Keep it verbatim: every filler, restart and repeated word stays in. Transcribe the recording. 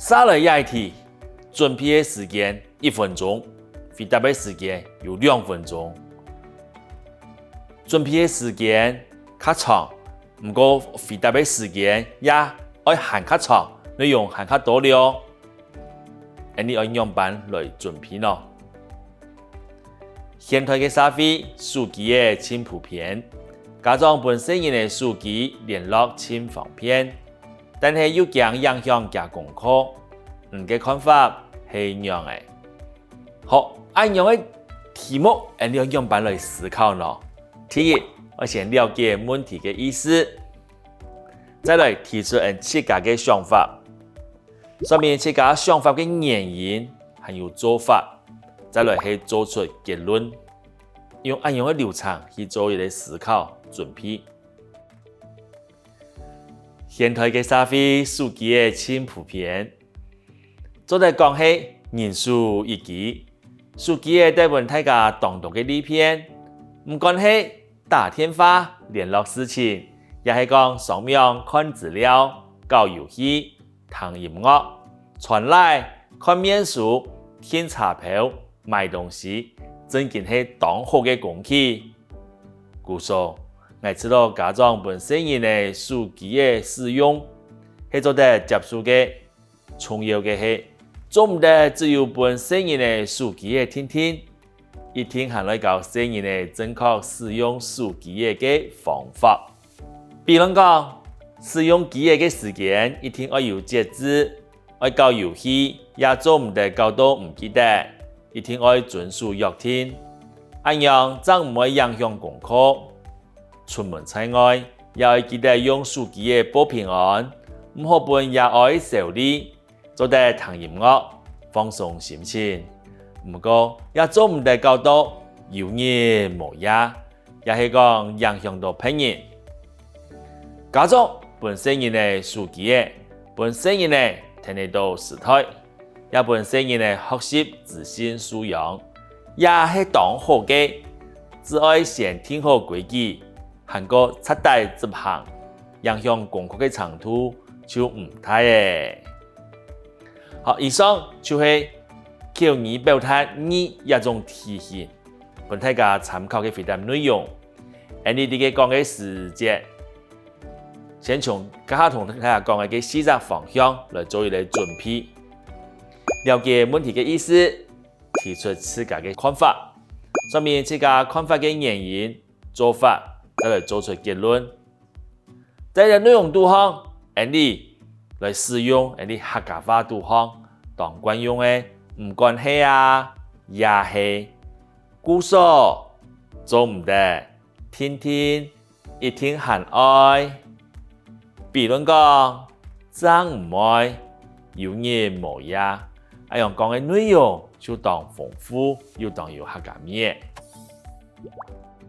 續來這一題，準備个時間一分鐘，回答个時間有兩分鐘。準備个時間較長，毋過回答个時間也愛還較長，內容還較多了哦。恁樣愛仰般來準備呢？現代个社會，手機仔盡普遍，家長分細人仔手機聯絡盡方便，但係又驚影響厥功課。你个看法係仰仔？好，恁樣个題目，𠊎等愛仰般來思考呢？第一，愛先了解問題个意思，再來提出𠊎等自家个想法，說明自家想法个原因，還有做法，再來係做出結論。用恁樣个流程去做一個思考、準備。現代个社會，手機仔盡普遍，做得講係人手一機。手機仔帶分大家當多个利便，毋管係打電話聯絡事情，也係講上網看資料、搞遊戲、聽音樂、傳賴、看面書、訂車票、買東西，正經係當好个工具。故所，𠊎知著家長分細人仔手機仔使用，係做得接受个。重要个係，做毋得只有分細人仔手機仔定定，一定還愛教細人仔正確使用手機仔个方法。比論講，使用機仔个時間一定愛有節制，愛搞遊戲也做毋得搞到毋記得，一定愛遵守約定，恁樣正毋會影響功課。出門在外，也愛記得用手機仔報平安，毋好分爺哀愁慮，做得聽音樂，放鬆心情。毋過，也做毋得搞到有日無夜，也係講影響著別人。家長分細人仔手機仔，分細人仔跈得著時代，也分細人仔學習資訊素養，也係當好个。只愛先定好規矩，還過徹底執行，影響功課个程度就毋大咧。好，以上就係口語表達二這種題型，分大家參考个回答內容。恁樣在該講个時節，先從這下同大家講个該四隻方向來做一個準備，了解問題个意思，提出自家个看法，說明自家看法个原因、做法，再來做出結論。在這內容肚項，恁樣來使用恁樣客家話肚項當慣用个，毋管係啊，也係，故所，做毋得，定定，一定還愛。比論講，正毋會，有日無夜，恁樣講个內容就當豐富，又當有客家味仔。